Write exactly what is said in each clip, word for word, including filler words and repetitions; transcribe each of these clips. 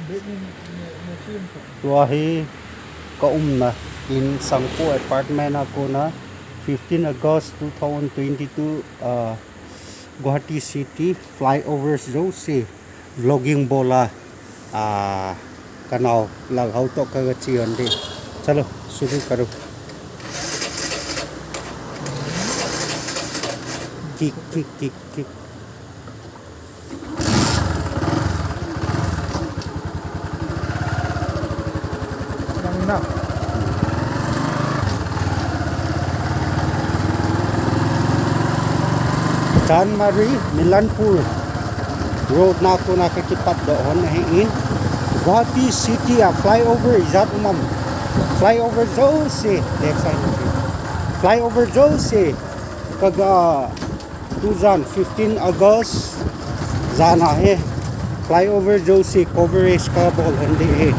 Tua hi ka umna in Sangpu apartment a kona, fifteen August two thousand twenty-two, ah, Guwahati City flyovers jouse vlogging bola, ah, kanao Lakhao toh kaga che hon ding. Chalo, suru karo. Kik, kik, kik, kik. Chanmari, Milanpur road na kona kakipat doh hon ahi in. Guwahati City a flyover ijat um am. Flyover jouse, left side. Flyover jouse. Kaga Tujan fifteen August jan ahi, flyover jouse coverage kabol hon ding ahi.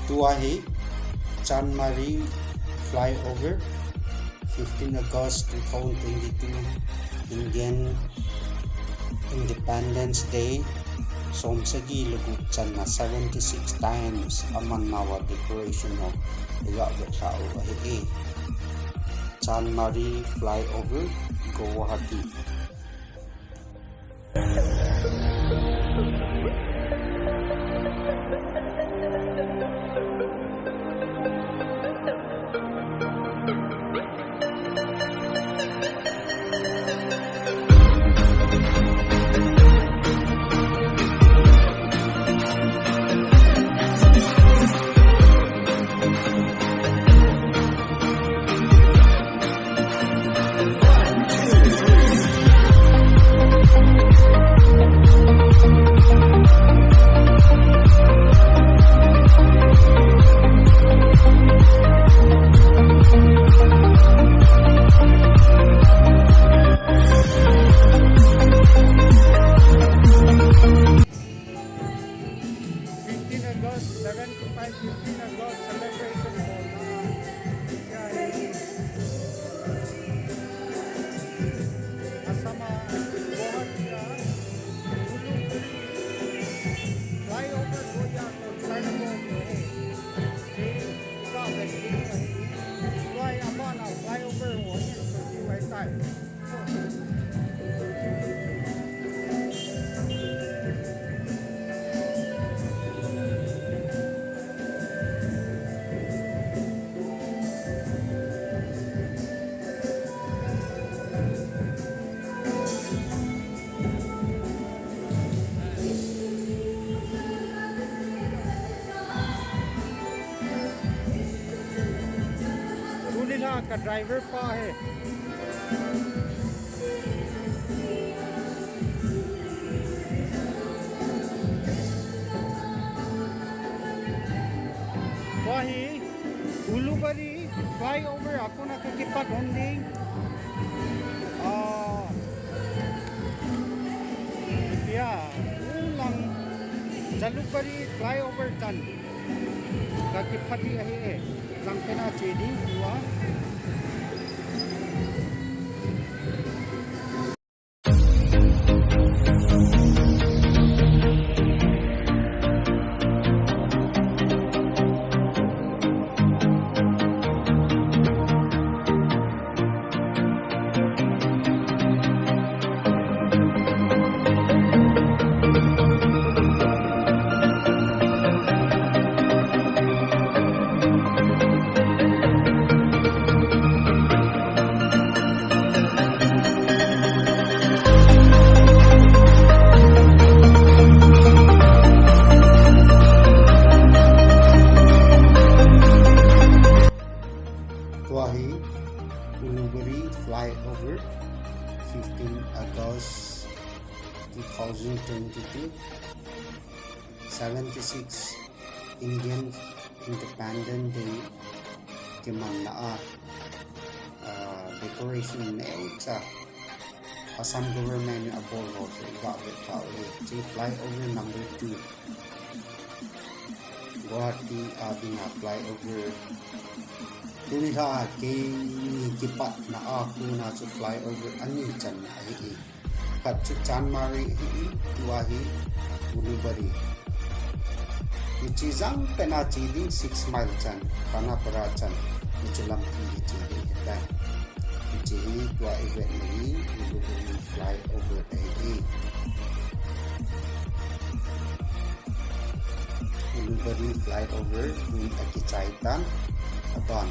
Tua hi Chanmari flyover, fifteen August two thousand twenty-two, Indian Independence Day, som sagi le gup channa seventy-six times aman nauva decoration ho iga vetsah u ahi e. Chanmari flyover, Guwahati. Fifteen August, seventy-five, fifteen August celebration ko na. Assam a Guwahati a Ulupuri flyover ko ya ko flyover ko he. He, ika beli ko he. Fly ama na flyover ko he. So, you are time. Tuni na ka driver pa he. Tua hi Ulupuri flyover a kona kakipat hon ding. Ah, ya, ulang Jalukbari flyover chan. Ka kiphat ding ahi e. Jangpen a che ding tua. Tua hi Ulubari flyover, fifteen August two thousand twenty-two, seventy-six Indian Independence Day kimanna a, ah, decoration neocha Assam government in abol ho chu iga vet tau hi. Chu flyover number two. Guwahati a dinga flyover. Tuni lha a keini kipatna a kona chu flyover ani channa ahi e. Khat chu Chanmari ahi e, tua hi Ulubari. Hiche jangpen a che ding six mile chan, Khanapara chan, hiche lampi hi che ding ahitai. Hiche hi tua i vetna hi Ulubari flyover ahi e. Ulubari flyover tun akichai tan, aban.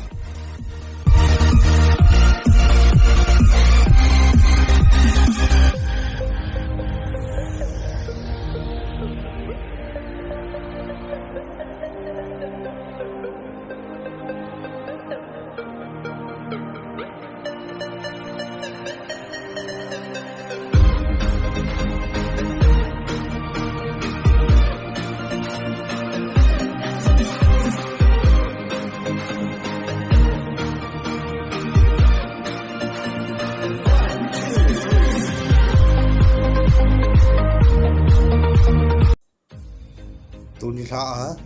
Tuni lha a,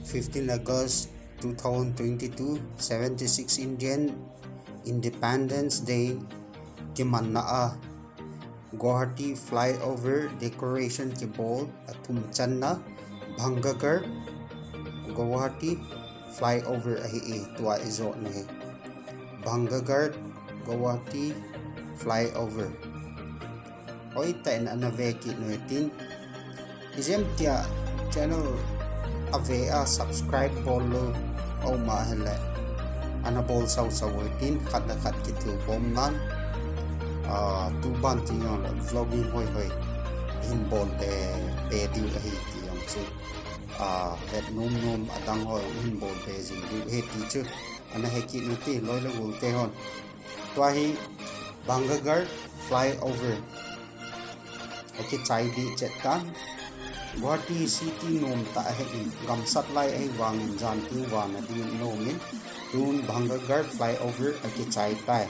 fifteen August two thousand twenty-two, seventy-six Indian Independence Day kimanna a, Guwahati flyover decoration kibol athum channa, Bhangagarh Guwahati flyover ahi e, tua i jot na hi. Bhangagarh Guwahati flyover. Hoitah in ana ve kit u hitin. Ijemtia channel a ve a subscribe bol lou aum a ahile ana bol sau sau u hitin, khat le khat kithukhom nan. Ah, tuban ti jongle vlogging hoi hoi hin bol be, be diu ahi ti jong chu. Ah, het nom nom adang hoi hin bol be jing diu ahi ti chu. Ana he kit u hite, loi le gol te hon. Tua hi Bhangagarh flyover. Akichai ding chet tan. Guwahati city nom tah ahin, gamsat lai ahivangin jan teng vana ding nom in, tun Bhangagarh flyover akichai tai.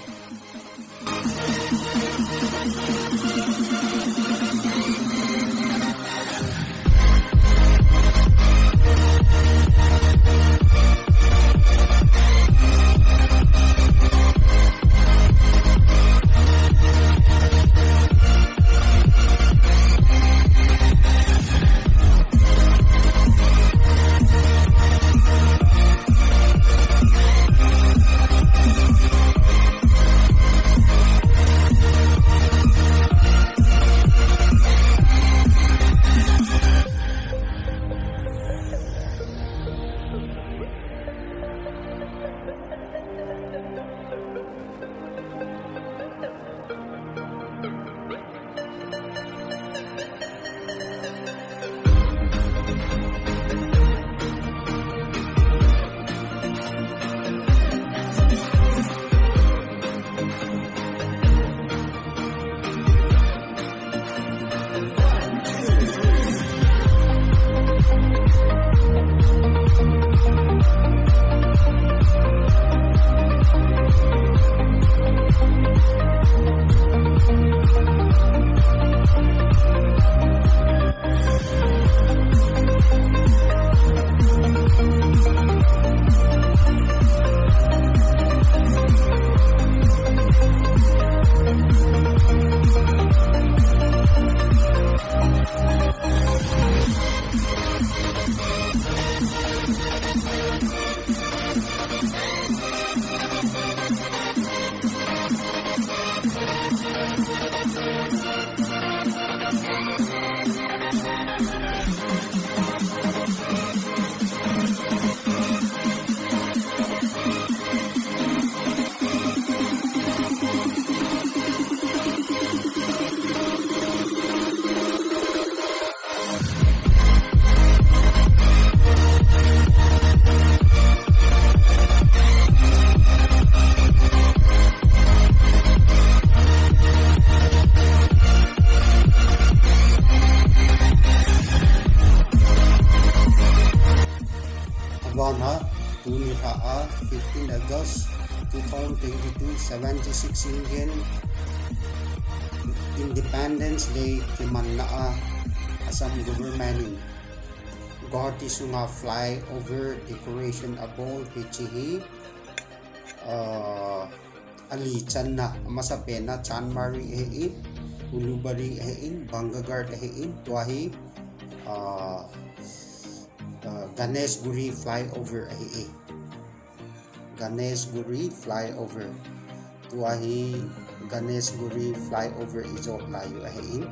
two thousand twenty-two seventy-six Indian Independence Day kimanna a Assam government in Guwahati sunga flyover decoration abol hiche hi, uh, ali channa, amasa penna Chandmari ahin, Ulubari ahin, Bangaghat ahin, tua hi, uh, uh, Ganeshguri flyover ahi. Ganeshguri flyover. Tua hi Ganeshguri flyover ijot lai u ahin.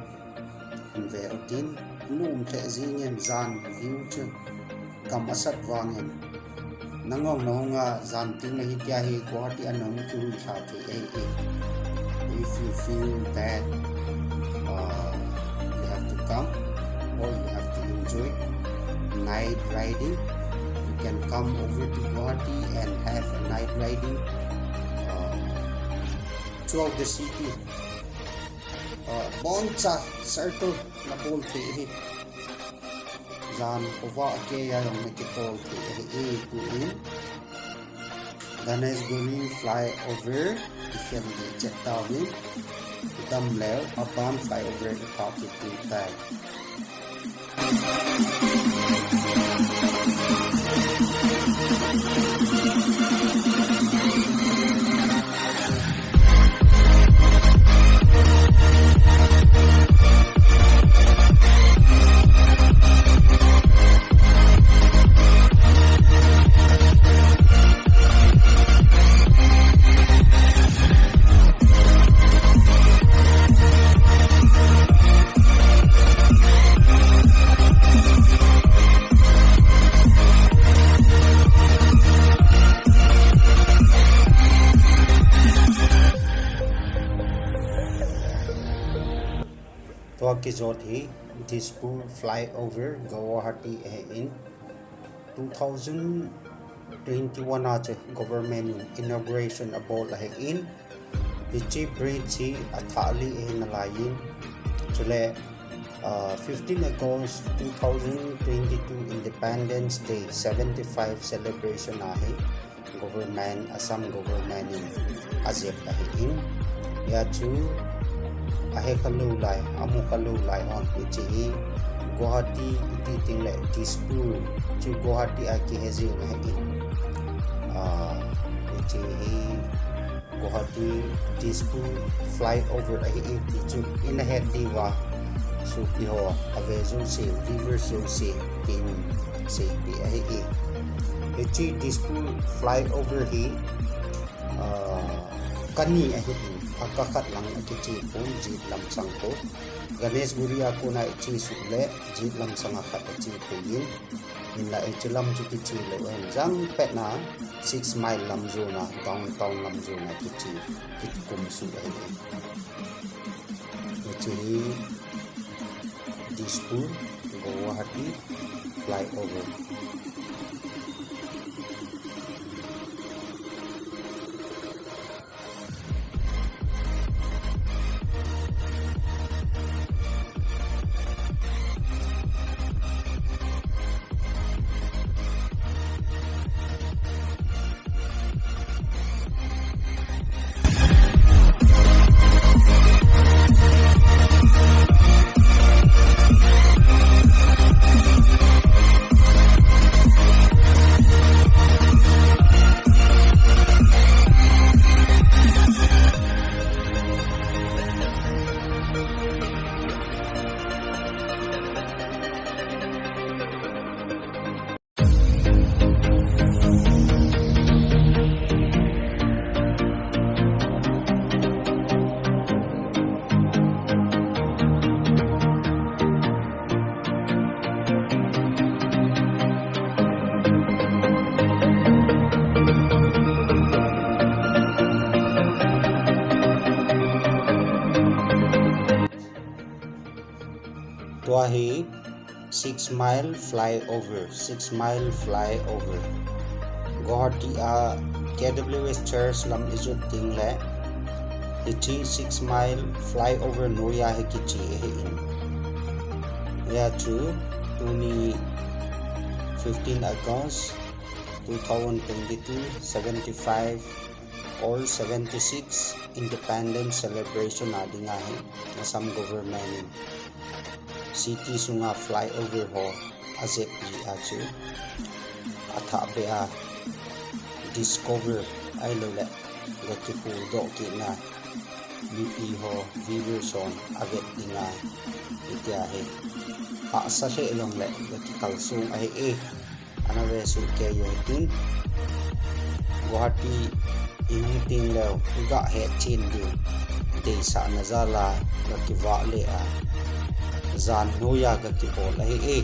Ve utin, nom lheh jingin jan view chu gam asat vangin. Nangong nahung a jan tin ahi tia hi Guwahati a nahung kihui lha thei ahi. If you feel that, uh, you have to come or you have to enjoy night riding, you can come over to Guwahati and have a night riding, uh, throughout the city. Uh, boncha circle nabol thei ahi. Jan khovah a kei a jong nakitol thei ahi. Tuin Ganeshguri flyover i khen ding chet tauvin, i dam leu, aban flyover i phah kit ding tai. Tua kijot hi Dispur flyover Guwahati ahin, two thousand twenty-one a chu government in inauguration abol ahin, hiche bridge hi athah li ahi nalaiyin, chule, uh, fifteen August two thousand twenty-two Independence Day seventy-five celebration ahi. Government, Assam government in ajep ahin. Hia chu ahe khalou lai, amu khalou lai hon, hiche hi Guwahati iti teng le Dispur chu Guwahati a kihe jing ahin. Ah, hiche hi Guwahati Dispur flyover ahi ti chu ina het diuva, sopi ho, ave jouse, viewers jouse, kin seipi ahi. Hiche Dispur flyover hi, ah, kani ahin, aka khat lang akiche pon, jet lam sang ko. Ganeshguri a kona iche suh le, jet lam sang a khat ache pon in. Hinla hiche lam chu kiche lou hen, jang petna six mile lam jona, downtown lam jona kiche, kikum suh ahi. Hiche hi Dispur Guwahati flyover. Tua hi six mile flyover, six mile flyover. Guwahati a K W S Church lam ijot teng le, hiche six mile flyover noiya hi kiche ahin. Hia chu tuni fifteen August two thousand twenty-two, seventy-five All seventy six Independence Celebration a dinga hi Assam government in city sunga flyover ho ajep ji a chu athah be a discover ailou le ga kihuldoh kit na mipi ho viewers hon avet dinga itia hi hahsa lheh jongle ga kikalsong ahi e. Ana ve soh kei u hitin, Guwahati i hung teng leu i ga hetchen diu deisahna jal a ga kivah le a, jan noiya ga kibol ahi e.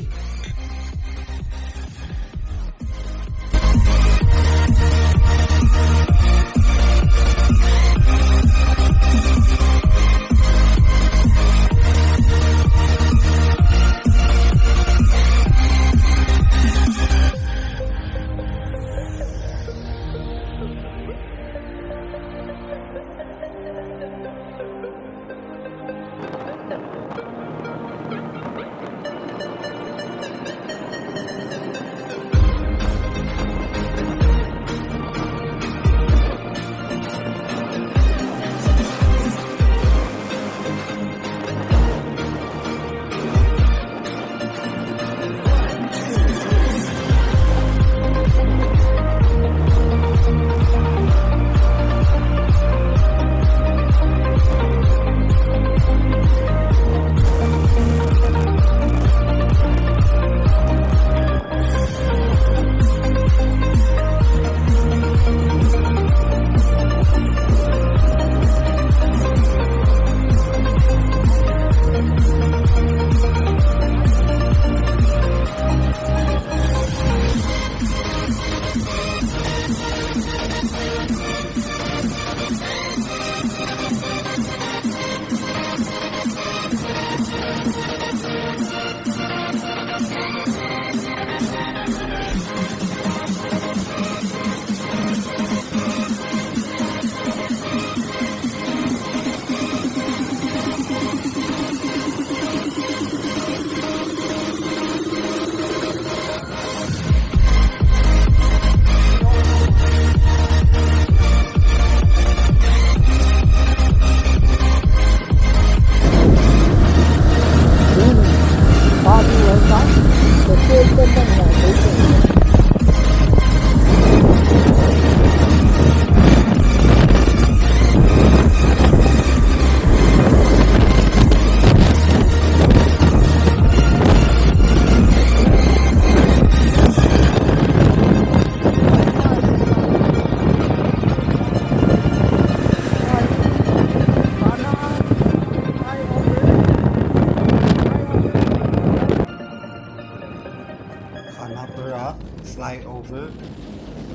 Khanapara flyover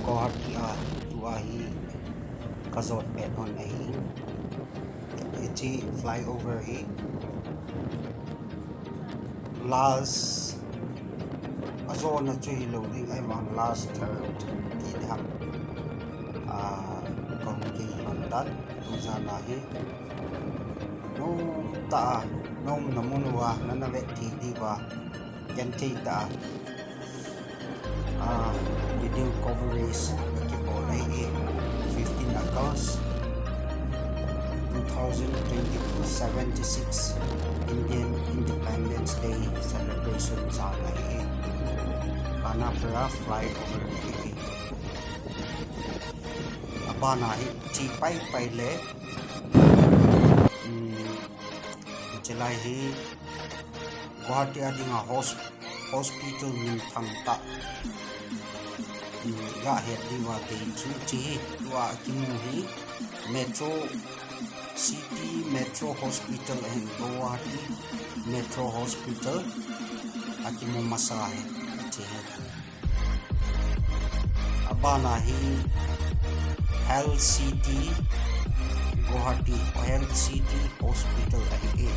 Guwahati a tua hi kajot pet hon ahi. Hiche flyover hi last, ajona chu hilou ding, ahivang last third ti ding ham. Ah, kahung kihon tan, tujan a hi. Nomtah a, nomna mun uva, nana vet thei diuva, genthei tah a, ah, video coverage ga kibol ahi e. Fifteen August two thousand twenty-two, seventy-six Indian Independence Day celebration jan ahi e. Khanapara flyover ahi e. Abana hi che paipai le, um, chulai hi Guwahati a dinga hos-, hospital minthang tah, um, ga het diuva dei chu hiche hi tua kimu hi Metro City Metro Hospital ahin, Guwahati Metro Hospital akimu masa ahi, hiche hi. Abana hi Health City Guwahati, Health City Hospital ahi e.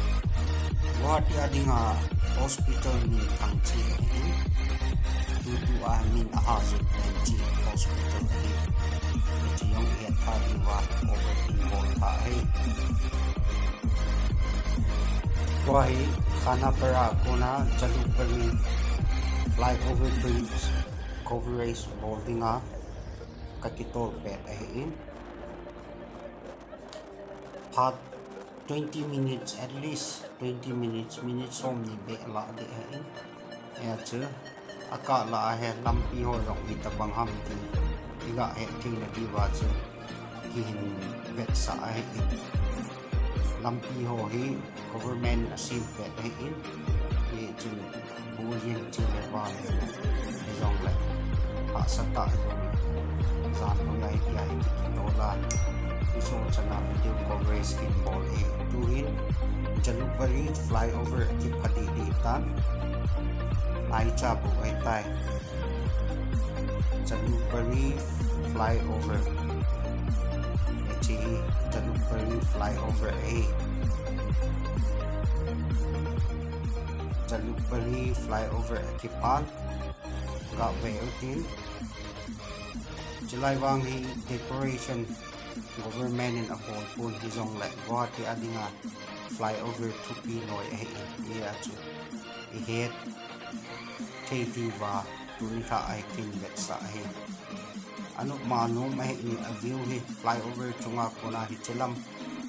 Guwahati a dinga hospital minthang che ahi. Tutua min aha jut pen che hospital ahi. Hiche jong ihet tha diuva overthink bol tha ahi. Tua hi Khanapara kona Jalukbari flyover bridge coverage bol dinga kakitol pet ahin. Phat twenty minutes, at least twenty minutes, minute som ni beh lah ding ahi. Hia chu akah lah a hi lampi ho jong itobang ham ti iga het theina diuva chu kihin vetsah ahi. Lampi ho hi government in asem pet ahin, hichun bu jin chule pa le hijongle hahsa tah hijongle jan hoi a itia hi kikitol a, hiche chana video coverage kin bol e. Tuhin Jalukbari flyover kipha didi tan, naicha bu ahitai. Jalukbari flyover. Hiche hi Jalukbari flyover ahi. Jalukbari flyover akipan. Gave utin. Chulai vang hi decoration government in abol pon hijongle Guwahati a dinga flyover thupi noi ahi. Hia chu ihet thei diuva tuni kha a hi kin vetsah ahi. Anop ma nom ahi ni a view hi, flyover chunga kona hiche lam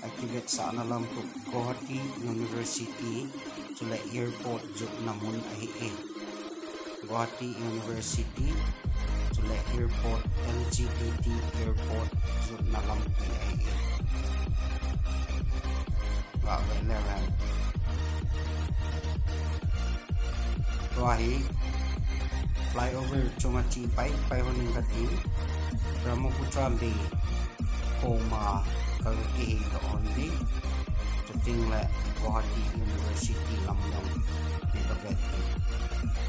akivetsahna lam khu Guwahati University chule airport jotna mun ahi e. Guwahati University chule airport, L G B T airport jotna lampi ahi e. Gave leu hen. Tua hi flyover chunga che pai pai hon in kati, Brahmaputra le koma kaga kihei doh hon ding. Chuteng le Guwahati University lam jong kaga vet ding.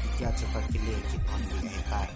Hitia chu kakile kit hon ding ahitai.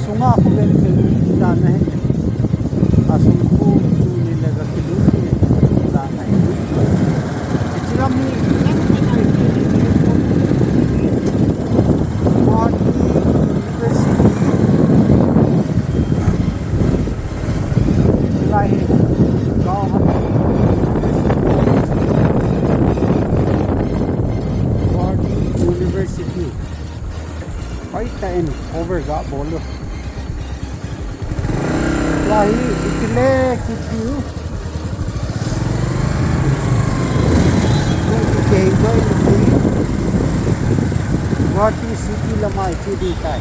Sunga khu vel kel dan ahi. Asung khu tuni le ga kilut ni dan ahi. Hiche lam hi, Guwahati University. Lai hi, Guwahati University. Hoitah in cover ga bol u. Lai hi, itile kit diu. Kei bai ni. Guwahati City lam'a che ding tai.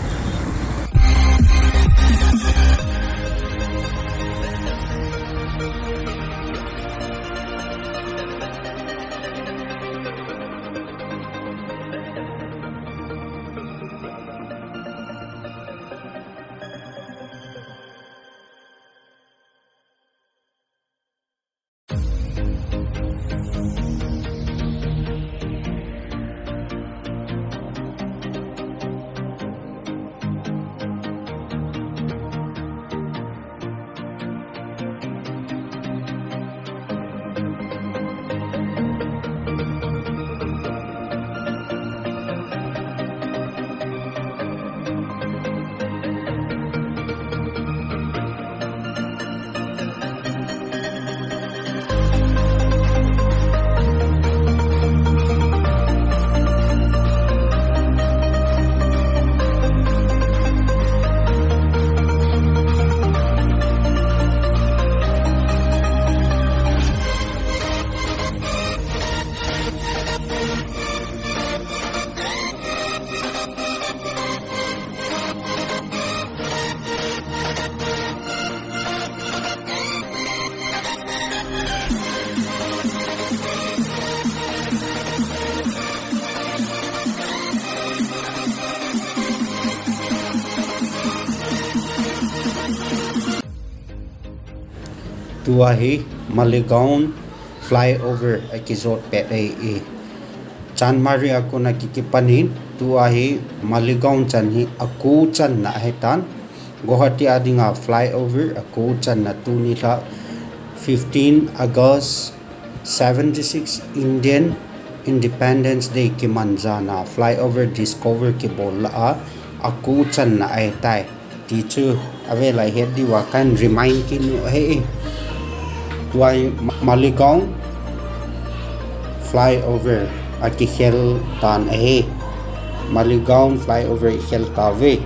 Tua hi Maligaon flyover akijot pet ahi. Chandmari a kon a kikipan in, tua hi Maligaon chan hi ako channa ahitan. Guwahati a dinga flyover ako channa, tuni lha fifteen August seventy-six Indian Independence Day kiman jan a flyover discover kibol lah a ako channa ahitai. Ti chu avel a ihet diu a kahin remind kit u ahi. Tua hi Ma-, Maligaon flyover akikhel tan ahi. Maligaon flyover ikhel tauve.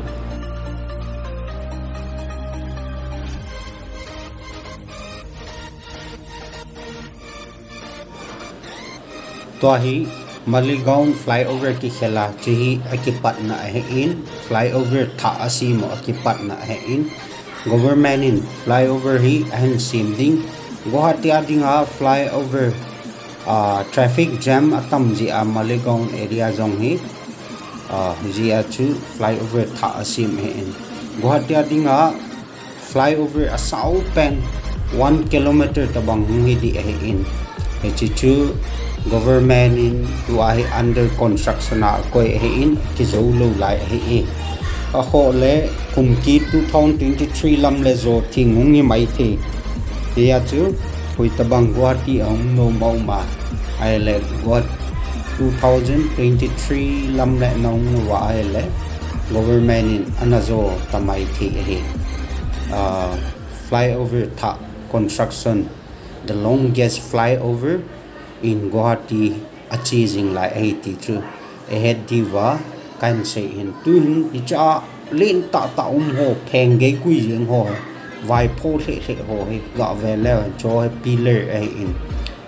Tua hi Maligaon flyover kikhel a, hiche hi akipatna ahin, flyover thah asem u akipatna ahin, government in flyover hi ahin sem ding, Guwahati a dinga flyover, ah, traffic jam atam jeh a Maligaon area jong hi, ah, hijeh a chu flyover thah asem ahin, Guwahati a dinga flyover asao pen one kilometer tobang hung hi ding ahin. Hiche chu government in tua hi under construction a akoi ahin, kijou lou lai ahi. Akhoh le kum kit two thousand twenty-three lam le jo thing hung hi maithei. Hijeh a chu hoitobang Guwahati ahung nom ma ma. Ahile Guwahati two thousand twenty-three lam le nahung uva ahile government in ana jo ta maithei ahi. Ah, flyover thah construction, the longest flyover in Guwahati ache jing lai ahi ti chu ihet diu va kahin sei in. Tuhin hiche a len tah tah um ho, pheng gei gui jeng ho, vaipho lheh lheh ho hi gah ve leu hen, cho hi pillar ahin,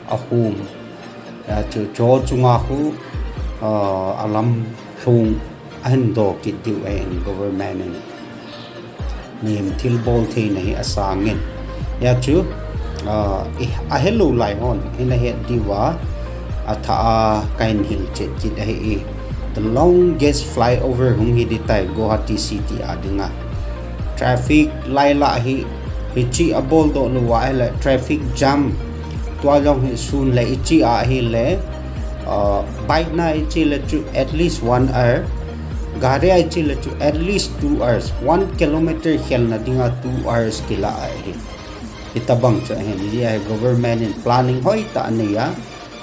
ahum. Hijeh a chu cho chunga khu, ah, alam lhung ahin do kit diu ahin, government in mihem thilbol theina hi asang in. Hijeh a chu, ah, i, ahelou lai hon ina het diu va, athah a kahin hilchet kit ahi. The longest flyover hung hi ding tai Guwahati City a dinga. Traffic lai lah hi, hiche abol doh lou va ahile traffic jam. Tua jong hi sun le iche ahile, ah, bike na iche le chu at least one hour. Gari a iche le chu at least two hours, one kilometer khelna dinga two hours kila ahi. Hitabang chu ahin, hiche ahi government in planning hoitah anei a.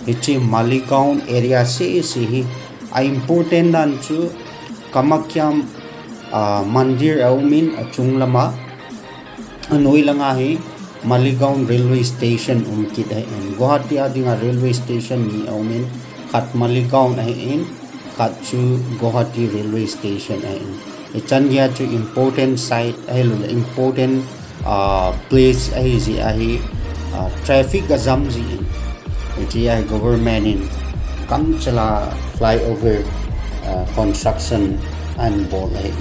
Hiche Maligaon area seh seh hi a important dan chu Kamakhya, ah, mandir aumin achung lama. Anoi langa hi Maligaon railway station um kit ahin. Guwahati a dinga railway station ni aumin, khat Maligaon ahin, khat chu Guwahati railway station ahin. Hichan geiya chu important site ahilouleh important, ah, place ahi jeh ahi, ah, traffic ajam jin. Hiche ahi government in kamchela flyover, ah, construction ahin bol ahi.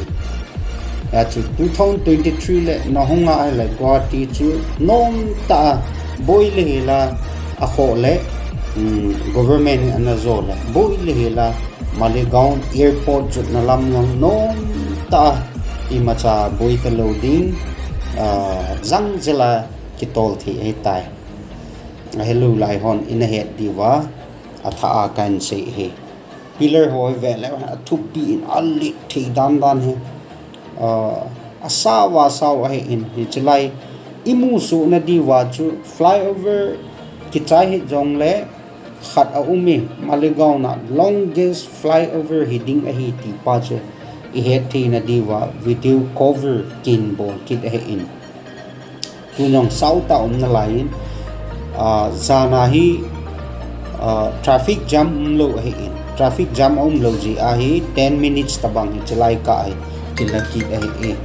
Hia chu two thousand twenty-three le nahung a ahile Guwahati chu nomtah a boi le hela akhoh le, um, government in ana jo le boi le hela Maligaon airport jutna lam jong nomtah a imacha boi talou ding, ah, jang jela kitol thei ahitai. Ahilou lai hon ina het diuva, athah a kahin sei hi. Pillar ho hi vele athupi in alet thei dan dan hi. Ah, asao asao ahin, hiche lai imusoh na diuva chu flyover kichai hih jongle khat aum e, Maligaon a longest flyover hiding ahi ti pa chu ihet theina diuva video cover kahin bol kit ahin. Tun jong sao tah a um nalai in, ah, jan a hi, ah, traffic jam umlou ahin. Traffic jam aumlou jeh a hi ten minutes tabang hi chulai kah hi kila kit ahi e.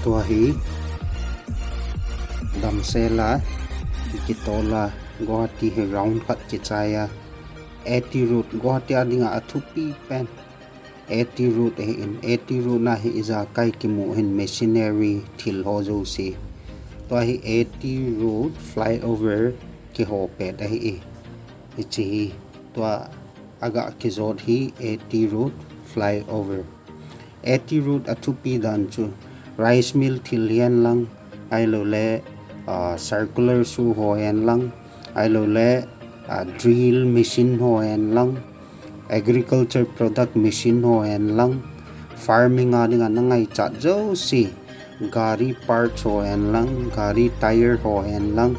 Tua hi damsel a kitol a Guwahati hi round khat kichai a, A T road Guwahati a dinga athupi pen. A T road ahi in, A T road na hi ijakai kimu hin machinery thil ho jouse. Tua hi A T road flyover kiho pet ahi e. Hiche hi tua aga kijot hi A T road flyover. A T road a thupi dan chu rice mill thil hihen lang, ahilou le, ah, circular saw ho hen lang, ahilou le, ah, drill machine ho hen lang, agriculture product machine ho hen lang, farming a dinga nangaichat jouse, gari parts ho hen lang, gari tyre ho hen lang,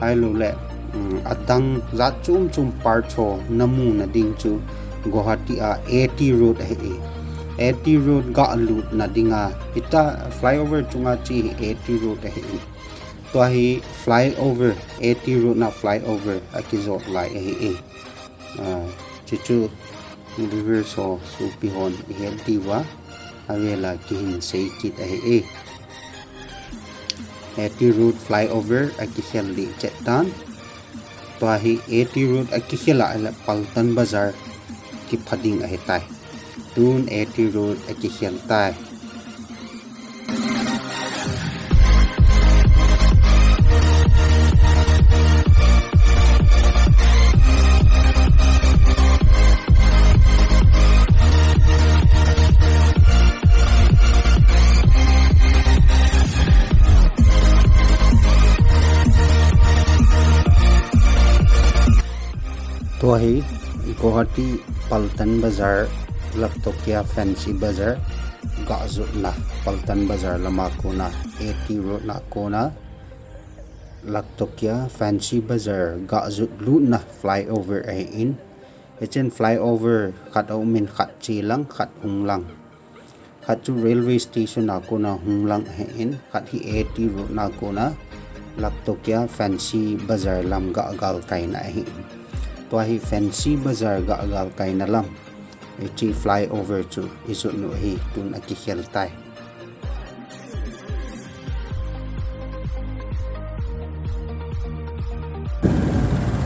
ahilou le, um, adang jat chom chom parts ho namu na ding chu Guwahati a A T road ahi e. A T road ga lut na dinga, hitia flyover chunga che hi A T road ahi e. Tua hi flyover, A T road na flyover a kijot lai ahi e. Ah, chuchu viewers ho, sopi hon ihet diuva, avela kihin sei kit ahi e. A T road flyover a kikhel ding chet tan. Tua hi A T road a kikhel a le Paltan Bazar kipha ding ahi tai. Tun A T road a kikhel tai. Tua hi Guwahati Paltan Bazar, Lakhtokia Fancy Bazar, gajotna, Paltan Bazar lama kona, A T road na kona, Lakhtokia Fancy Bazar gajot lutna flyover ahi in. Hichen flyover khat aumin, khat che lang, khat hung lang. Khat chu railway station a kona hung lang ahi in, khat hi A T road na kona Lakhtokia Fancy Bazar lam ga galkaina ahi in. Tua hi Fancy Bazar ga galkaina lam. Hiche flyover chu ijot u ahi, tun a kikhel tai.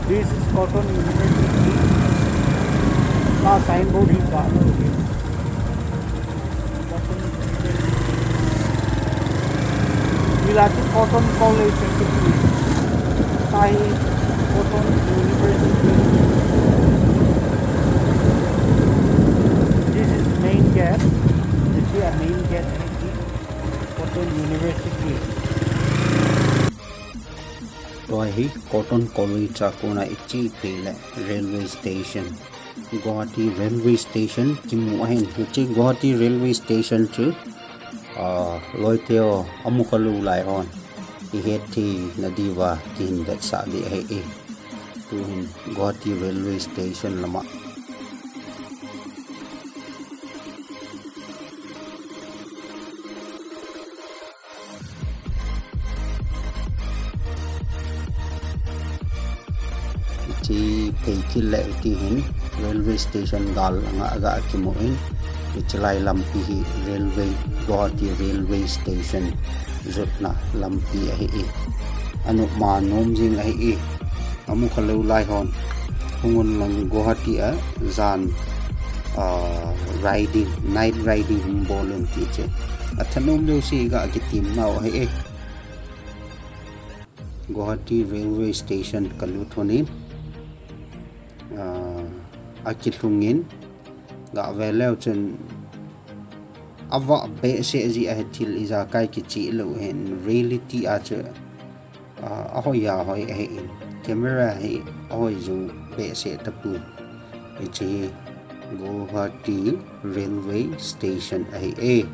This is Cotton University. Ka signboard hi ka ano hi. Cotton University. Ila chu Cotton College ahi. Tahi Cotton University. This is main gate. This is a main gate. Cotton University. Tua hi Cotton College a kona iche pi le railway station. Guwahati railway station kimu ahin. Hiche Guwahati railway station chu, ah, loite ho, amu khalou lai hon ihet thei na diuva kihin vetsah ding ahi e. Tuhin Guwahati railway station lama. Hiche phei kit le hiti hin railway station gal langa aga kimu in, hiche lai lampi hi railway, Guwahati railway station jotna lampi ahi e. Anop ma nom jing ahi e. Amu khalou lai hon hung un lang Guwahati a jan, ah, riding, night riding hung bol un ti chu. Athanom jouse ga kitim nau ahi e. Guwahati railway station kalut hon in, ah, akilhung in, ga ve leu chun avah behseh ji ahi, thil ijakai kichih lou hin, reality a chu, ah, ahoi ahoi ahi in, camera hi ahoi jou behseh tapon. Hiche hi Guwahati railway station ahi e.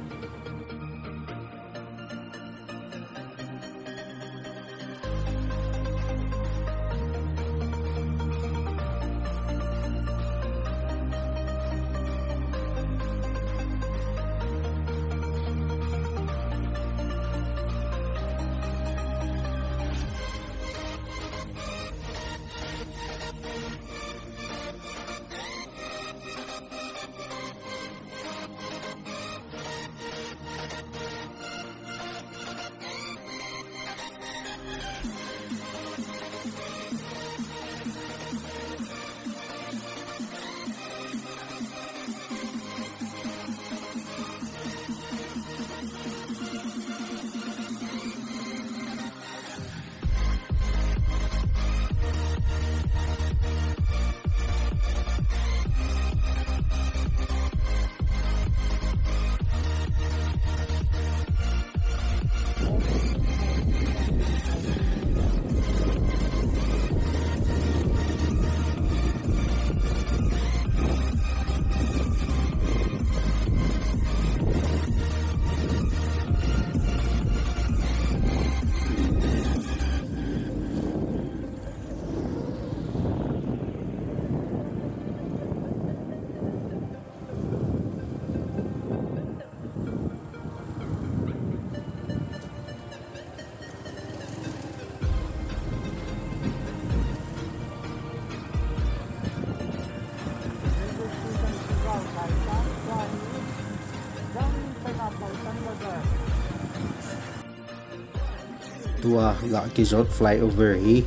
Tua ga kijot flyover hi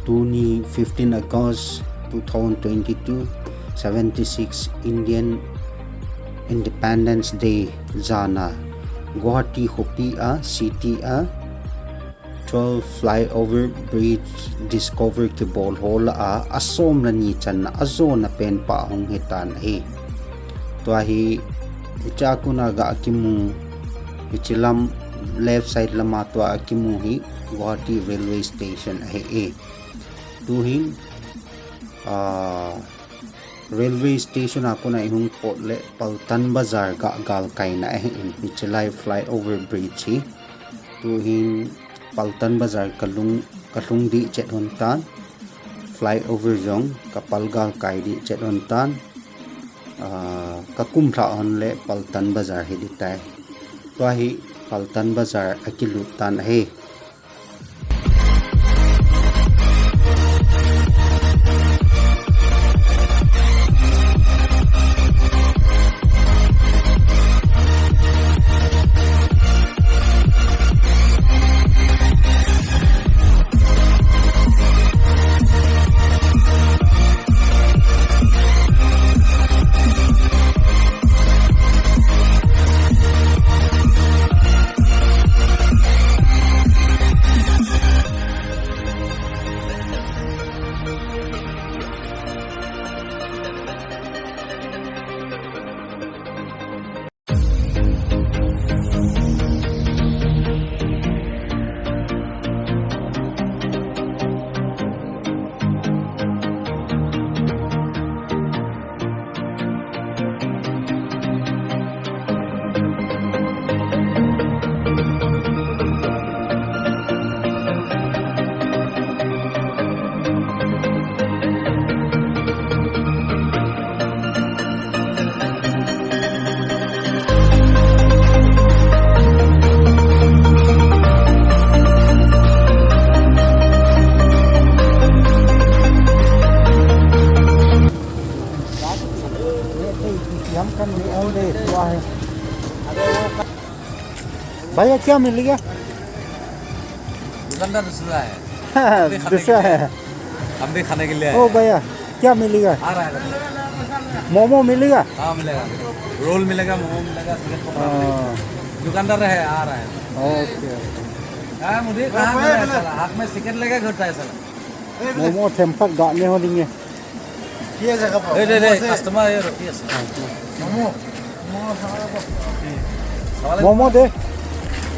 tuni fifteen August two thousand twenty-two, seventy-six Indian Independence Day jana Guwahati khopi a city a twelve flyover bridge discover kibol ho lah a asom le ni channa ajona pen pa hung hitan ahi. Tua hi hiche a kona ga kimu, hiche lam left side lama tua kimu hi Guwahati railway station ahi e. Tuhin, ah, railway station a kona ihung pot le Paltan Bazar ga galkaina ahin, hiche lai flyover bridge hi. Tuhin Paltan Bazar kalhung, kalhung dih chet hon tan. Flyover jong kapal galkai dih chet hon tan. Ah, kakum lha hon le Paltan Bazar hi dih tai. Tua hi Paltan Bazar akilut tan ahi. भैया, क्या मिलेगा? दुकानदार दूसरा है। दूसरा है। हम भी खाने के लिए आए हैं। ओ भैया, क्या मिलेगा? आ रहा है। मोमो मिलेगा? हाँ, मिलेगा। रोल मिलेगा, मोमो मिलेगा, चिकन पकौड़ा मिलेगा। हाँ। दुकानदार है, आ रहा है। ओके। हाँ, मुझे कहाँ मिला है साला? हाथ में सिगरेट लेके घूमता है साला। Momo themkhat ga ne ho ding e. ये जगह पर दे, दे, दे, मोमो से कस्टमर ये रखिए सर। मोमो। मोमो दे।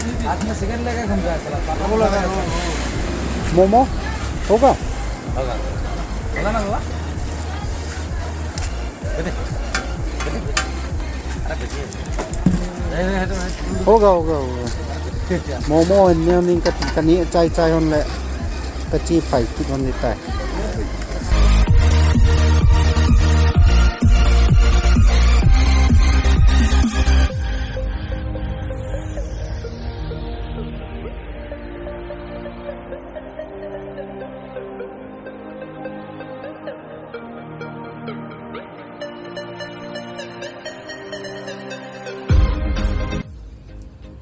आदमी सिगरेट लेके घूम रहा है साला, पापा बोला था। मोमो होगा? होगा। होगा ना बाबा? दे दे। दे दे। अरे दे दे। होगा, होगा, होगा। Momo hin neo ning kati kani chai chai hon le kachi phai kit hon ni tai.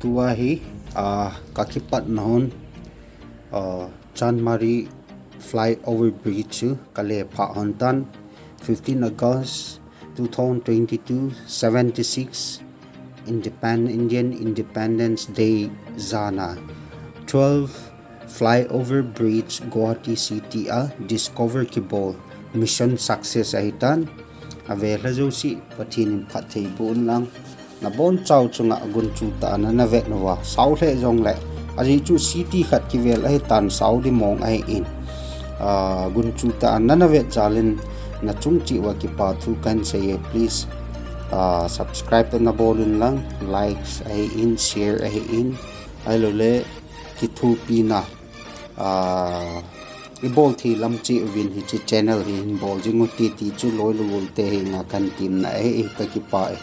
Tua hi, ah, kakipatna hon, ah, Chanmari flyover bridge chu kalephah hon tan, fifteen August two thousand twenty-two, seventy-six Independ-, Indian Independence Day jana twelve flyover bridge Guwahati city a discover kibol mission success ahitan. Avel a jouse Pathen in phatthei boh un lang. Nabonchau chunga gunchu tah a nana vet uva, sao lheh jongle, ajeh chu city khat kivel ahitan, sao ding mong ahin. Ah, gunchu tah a nana vet jal in nachung cheh uva kipa thu kahin sei e, please, ah, subscribe toh nabol un lang, likes ahin, share ahin, ahilouleh kithopina, ah, ibol thei lam cheh uvin hiche channel hi hin bol jing u hite ti chu loi le gol te henga kahin temna ahi, kakipah e.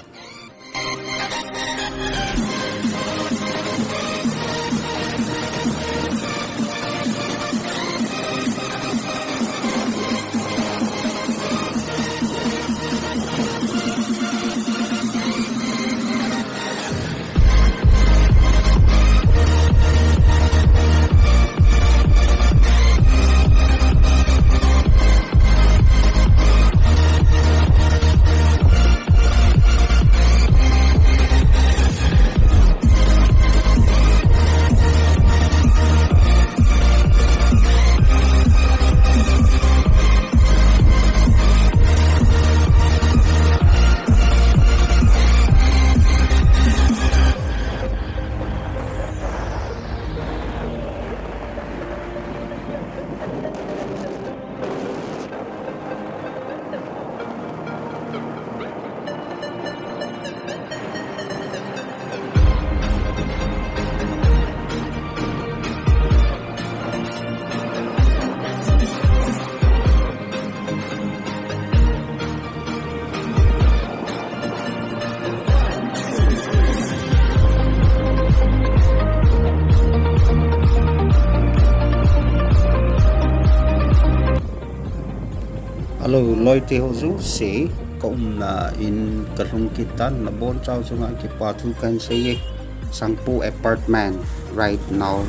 Hello, loite ho jouse, ka umna in ka lhung kit tan, nabonchau chunga kipa thu kahin sei e. Sangpu apartment right now.